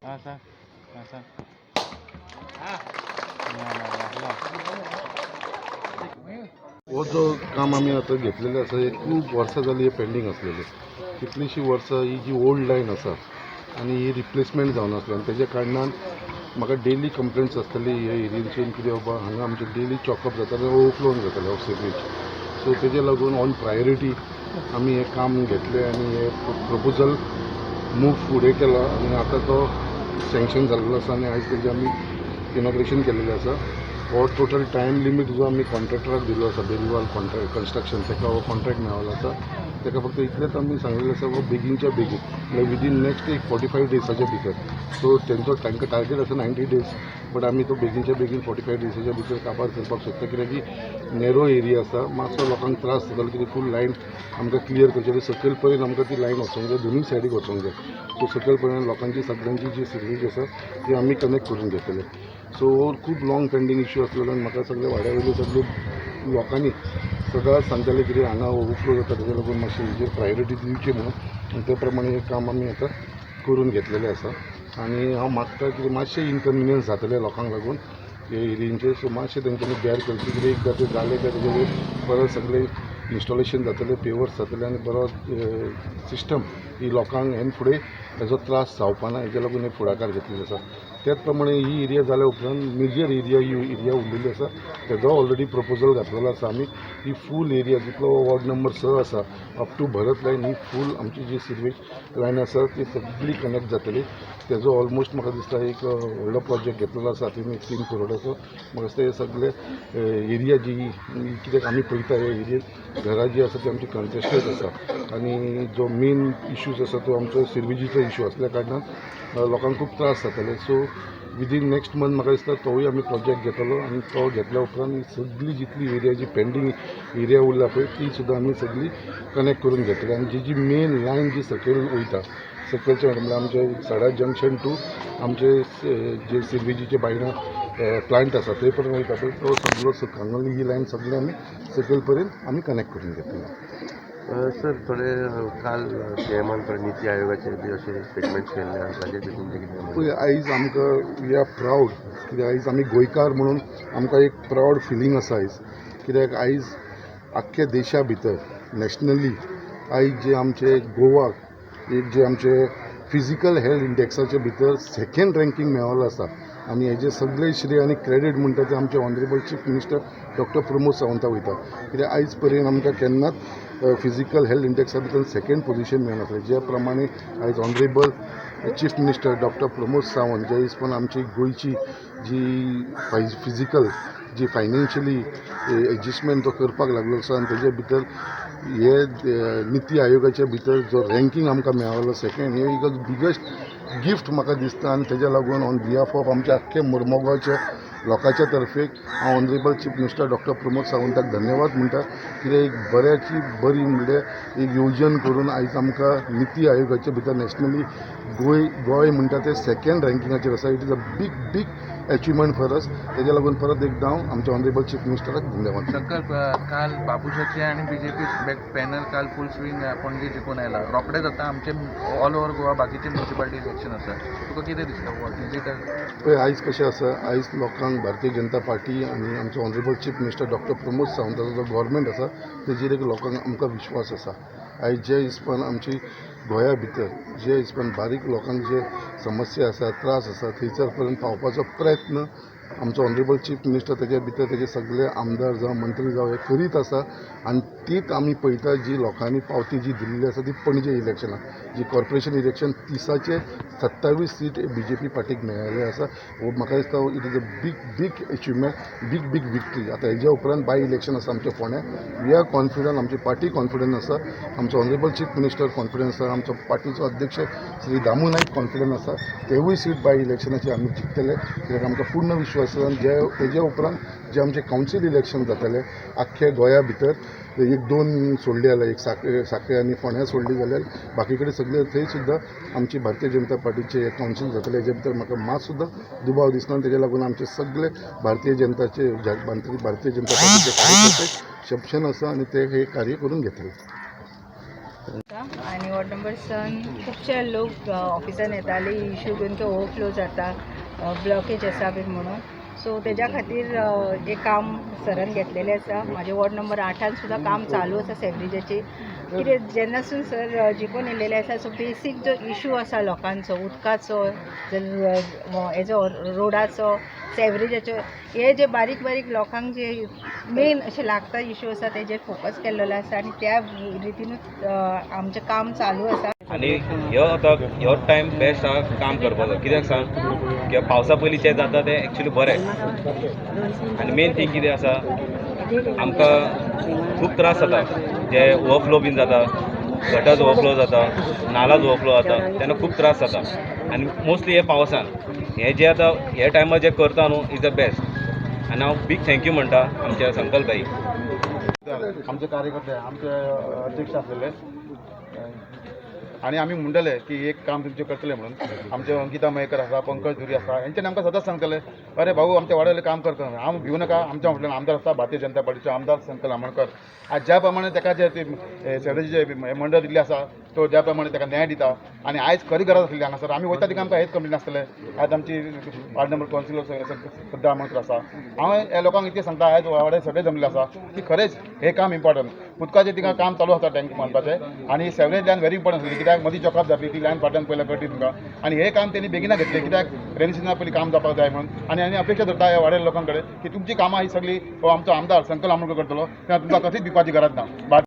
हां, सांग. हां, सांग. ना ना ना. हो जो काम आमी आतां घेतलेलें आसा, हे खूब वर्सां जालीं हे पेंडींग आसलेलें. कितलींशीं वर्सां ही जी ओल्ड लायन आसा आनी ही रिप्लेसमेंट जावन आसली आनी तेज्या कारणान म्हाका डेली कंप्लेंट्स आसताली ह्या एरियेंसून, कितें बाबा हांगा आमचें डेली चॉकअप जातालें, ओवरफ्लोन जातालें ऑफ सिवरेज. सो तेजे लागून ऑन प्रायोरिटी आमी हें काम घेतलें आनी हें प्रपोजल मूव फुडें केला आनी आतां तो सँक्शन जाल्लो आसा आनी आयज तेजें आमी इनॉग्रेशन केलेलें आसा. हो टोटल टायम लिमीट जो आमी कॉन्ट्रॅक्टराक दिल्लो आसा, बेरीवाल कॉन्ट्रॅक्ट कन्स्ट्रक्शन, ताका हो कॉन्ट्रॅक्ट मेळिल्लो आसा. ताका फक्त इतलेंच आमी सांगलेलें आसा, हो बेगीनच्या बेगीन, म्हणल्यार विदीन नॅक्स्ट एक 45 डेजाच्या भितर. सो तेंचो तांकां टार्गेट आसा 90 डेज, बट आमी तो बेगीनच्या बेगीन 45 डेजाच्या भितर काबार करपाक सोदता, कित्याक की नॅरो एरिया आसा, मातसो लोकांक त्रास जातालो, कित्याक फूल लायन आमकां क्लियर करची, सकयल पर्यंत आमकां ती लायन वचोंक जाय, दोनूय सायडीक वचोंक जाय. सो सकयल पर्यंत लोकांची सगळ्यांची जी सिवरेज आसा ती आमी कनेक्ट करून घेतले. सो हो खूब लाँग पेंडींग इशू आसलेलो आनी म्हाका सगळे वाड्या वयले सगळे लोकांनी सदांच सांगताले कितें हांगा ओवरफ्लो जाता, तेज्या लागून मातशें हेजेर प्रायोरिटी दिवची म्हणून. आनी ते प्रमाणे हें काम आमी आतां करून घेतलेलें आसा आनी हांव मागता कितें मातशें इनकन्विनियन्स जातलें लोकांक लागून हे एरियेंचे, सो मातशें तेंच्यांनी बेर करचें, कित्याक एकदां तें जालें काय तेजे वयर परत सगळें इन्स्टॉलेशन जातलें, पेवर्स जातले आनी बरो सिस्टम ही लोकांक हेन फुडें हेजो त्रास जावपा ना. हेज्या लागून हे फुडाकार घेतलेलो आसा. त्याच प्रमाणे ही एरिया जाल्या उपरांत मेजर एरिया ही एरिया उरलेली आसा, तेजो ऑलरेडी प्रपोजल घातलेलो आसा आमी. ही फूल एरिया जितलो वॉर्ड नंबर 6 आसा, अप टू भरत लायन, ही फूल आमची जी सिवेज लायन आसा ती सगळी कनेक्ट जातली. तेजो ऑलमोस्ट म्हाका दिसता एक व्हडलो प्रोजेक्ट घेतलेलो आसा तितून एक 3 करोडाचो. म्हाका दिसता हे सगळे एरिया जी कित्याक आमी पळयता, हे एरियेत घरां जी आसा ती आमची कंजेस्टेड आसा आनी जो मेन इश्यूज आसा तो आमचो सिवेजीचो इशू आसल्या कारणान लोकांक खूब त्रास जाताले. सो विदीन नेक्स्ट मंथ म्हाका दिसता तोवूय आमी प्रोजेक्ट घेतलो आनी तो घेतल्या उपरांत ही सगळी जितली एरिया जी पेंडींग एरिया उरला पळय, ती सुद्दां आमी सगळी कनेक्ट करून घेतले. आनी जी जी मेन लायन जी सकयल वयता, सकयलचे म्हणल्यार आमचे सडा जंक्शन टू आमचे जे सिवेजीचे बायणा प्लांट आसा थंय पर्यंत वयता पळय, तो सगळो हांगा ही लायन सगळी आमी सकयल पर्यंत आमी कनेक्ट करून घेतले. सर, थोडे काल सीएमान थोडे नीती आयोगाचे बी अशे स्टेटमेंट्स केल्ले आसा, ताजेर बी तुमचें कितें म्हणणें? पळय, आयज आमकां we are proud, कित्याक आयज आमी गोंयकार म्हणून आमकां एक प्रावड फिलींग आसा आयज, कित्याक आयज आख्ख्या देशा भितर नॅशनली आयज जे आमचे गोवाक एक जे आमचे फिजिकल हेल्थ इंडेक्साचे भितर सेकेंड रँकींग मेळिल्लो आसा आनी हेजे सगळे श्रेय आनी क्रेडीट म्हणटा ते आमचे honourable chief minister doctor Pramod सावंता वयता, कित्याक आयज पर्यंत आमकां केन्नाच फिजिकल हेल्थ इंडेक्सा भितर सेकेंड पोजिशन मेळनासलें. ज्या प्रमाणे आयज honourable chief minister doctor Pramod Sawant जे हिसपान आमची गोंयची जी फिजिकल जी फायनान्शियली एडजस्टमेंट तो करपाक लागलो आसा आनी तेजे भितर हे निती आयोगाच्या भितर जो रँकींग आमकां मेळ्ळो सेकेंड, हे एक बिगेस्ट गिफ्ट म्हाका दिसता. आनी तेज्या लागून ऑन बिहाफ ऑफ आमच्या आख्खे मुरमुगांवच्या लोकांच्या तर्फे हांव honourable chief minister doctor Pramod सावंताक धन्यवाद म्हणटा, कित्याक एक बऱ्याची बरी म्हणल्यार एक येवजण करून आयज आमकां निती आयोगाच्या भितर नॅशनली गोंय गोंय म्हणटा तें सेकेंड रँकिंगाचेर आसा. It is a big big achievement for us. तेज्या लागून परत एकदां हांव आमच्या ऑनरेबल चीफ मिनिस्टराक धन्यवाद. संकल्प, काल बाबुशाचे आणि बीजेपी बॅक पॅनल काल फुल स्विंग पणजे जिखून आयला. रोखडेच आतां आमचे ऑल ओव्हर गोवा बाकीचे म्युनिसिपालिटी इलेक्शन आसा. तुका कितें दिसता, what is it? पळय, आयज कशें आसा, आयज लोकांक भारतीय जनता पार्टी आनी आमचो honourable chief minister doctor Pramod सावंताचो जो गव्हर्मेंट आसा तेजेर एक लोकांक आमकां विश्वास आसा. आयज जे हिसपान आमची गोंया भितर जे हिसपान बारीक लोकांक जे समस्या आसा, त्रास आसा, थंयसर पर्यंत पावपाचो प्रयत्न आमचो ऑनरेबल चीफ मिनिस्टर, तेजे भितर तेजे सगळे आमदार जावं, मंत्री जावं, हे करीत आसा. आनी तीच आमी पळयता, जी लोकांनी पावती जी दिल्ली आसा ती पणजे इलेक्शनाक, जी कॉर्पोरेशन इलेक्शन, 30चे 27 सीट बीजेपी पार्टीक मेळ्ळेले आसा. हो म्हाका दिसता it is a big big achievement, big big victory. आतां हेज्या उपरांत बाय इलेक्शन आसा आमच्या फोंड्या. We are confident, आमची पार्टी कॉन्फिडंट आसा, आमचो ऑनरेबल चीफ मिनिस्टर कॉन्फिडंट आसा, आमचो पार्टीचो अध्यक्ष श्री दामू नायक कॉन्फिडंट आसा, तेवूय सीट बाय इलेक्शनाचे आमी जिखतले, कित्याक आमकां पूर्ण विश्वास आसा. आनी जे तेज्या उपरांत जे आमचे कावन्सील इलेक्शन जातले आख्खे गोंया भितर, एक दोन सोडली जाल्यार, एक साखळे साखळे आनी फोंड्या सोडली जाल्यार बाकी कडेन सगळे थंय सुद्दां आमची भारतीय जनता पार्टीचे कावन्सील जातले, हेजे भितर म्हाका मात सुद्दां दुबाव दिसना. आनी तेज्या लागून आमचे सगळे भारतीय जनता पार्टीचे कार्यकर्ते सक्षम आसा आनी ते हे कार्य करून घेतले. आनी वॉर्ड नंबर सन खुबशे लोक ऑफिसान येताले इशू घेवन की ओवरफ्लो जाता, ब्लॉकेज आसा बीन म्हणून. सो तेज्या खातीर हें काम सरान घेतलेलें आसा. म्हाजे वॉर्ड नंबर आठान सुद्दां काम चालू आसा सेवरेजाची. कितें जेन्नासून सर जिखून येयलेले आसा, सो बेसीक जो इशू आसा लोकांचो, उदकाचो, हेजो रोडाचो, सेवरेजाचो, हे जे बारीक बारीक लोकांक जे मेन अशें लागता इशू आसा तेजेर फोकस केल्लेलो आसा आनी त्या रितीनूच आमचें काम चालू आसा. आनी ह्यो आतां ह्यो टायम बेस्ट आहा काम करपाचो. कित्याक सांग, कित्याक पावसा पयलीं जें जाता तें एक्चुली बरें. आनी मेन थींग कितें आसा, आमकां खूब त्रास जाता, जे ओवरफ्लो बीन जाता, गटर्स ओवरफ्लो जाता, नालाज ओवरफ्लो जाता, तेन्ना खूब त्रास जाता. आनी मोस्टली हे पावसान हें जें आतां हे टायमार जें करता न्हू, is the best. आनी हांव बीग thank you म्हणटा आमच्या संकल्प भाई. आमचे कार्यकर्ते, आमचे अध्यक्ष आसलेले आणि आमी म्हणटले की एक काम तुमचें करतले म्हणून. आमचे अंकिता मयेकर आसा, पंकज धुरी आसा, हेंच्यांनी आमकां सदांच सांगतले, अरे भाऊ, आमच्या वाड्यावयलें काम करता, हांव भिवू नाका. आमच्या म्हटल्यार आमदार आसा, भारतीय जनता पार्टीचो आमदार संकल्प आमोणकर. आज ज्या प्रमाणे ताका जे सेवरेजीचे मंडळ दिल्लें आसा, तो ज्या प्रमाणे ताका न्याय दिता. आनी आयज खरी गरज आसली हांगासर. आमी वयता तिका आमकां हेच कंप्लेन आसतले. आयज आमची वार्ड नंबर कावन्सिलर सद्दां आमोणकर आसा. हांव ह्या लोकांक इतलें सांगता, आयज वाड्यार सगळे जमले आसा की खरेंच हें काम इम्पॉर्टंट. उदकाचें तिंगा काम चालू आसा टँक बांदपाचें आनी सेवरेज लायन व्हेरी इम्पॉर्टंट आसली, कित्याक मदीं चॉकअप जातली ती लायन फाटल्यान पयल्यार कळटली तुमकां. आनी हें काम तेणी बेगिना घेतलें, कित्याक रेनी सिजना पयलीं काम जावपाक जाय म्हणून. आनी आनी अपेक्षा धरता ह्या वाड्यार लोकां कडेन की तुमची कामां ही सगळीं हो आमचो आमदार संकल्प आमोणकर करतलो, तेन्ना तुमकां कसलीच भिवपाची गरज ना.